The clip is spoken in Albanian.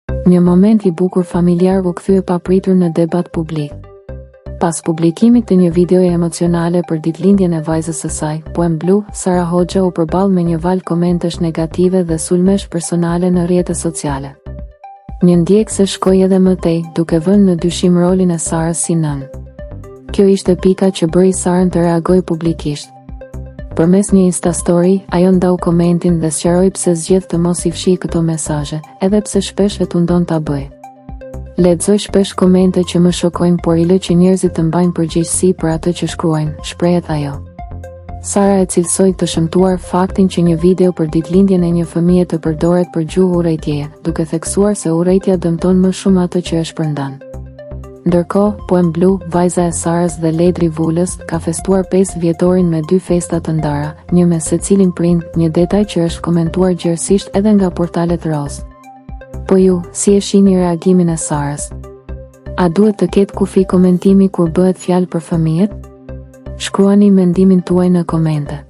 Një moment i bukur familjar u kthye papritur në debat publik. Pas publikimit të një videoje emocionale për ditëlindjen e vajzës së saj, Poem Blue, Sara Hoxha u përball me një valë komentesh negative dhe sulmesh personale në rrjete sociale. Një ndjekëse shkoi edhe më tej, duke vënë në dyshim rolin e Sarës si nënë. Kjo ishte pika që bëri Sarën të reagojë publikisht. Përmes një Instastory, ajo ndau komentin dhe sqaroi pse zgjedh të mos i fshijë këto mesazhe, edhe pse shpesh e tundon ta bëjë. Lexoj shpesh komente që më shokojnë por i lë që njerëzit të mbajnë përgjegjësi për atë që shkruajnë, shprehet ajo. Sara e cilësoi të shëmtuar faktin që një video për ditëlindjen e një fëmije të përdoret për gjuhë urrejtjeje, duke theksuar se urrejtja dëmton më shumë atë që e shpërndan. Ndërkohë, Poem Blue, vajza e Sarës dhe Ledri Vulës, ka festuar 5 vjetorin me dy festa të ndara, një me secilin prind, një detaj që është komentuar gjerësisht edhe nga portalet rozë. Po ju, si e shihni reagimin e Sarës? A duhet të ketë kufi komentimi kur bëhet fjalë për fëmijët? Shkruani mendimin tuaj në komente.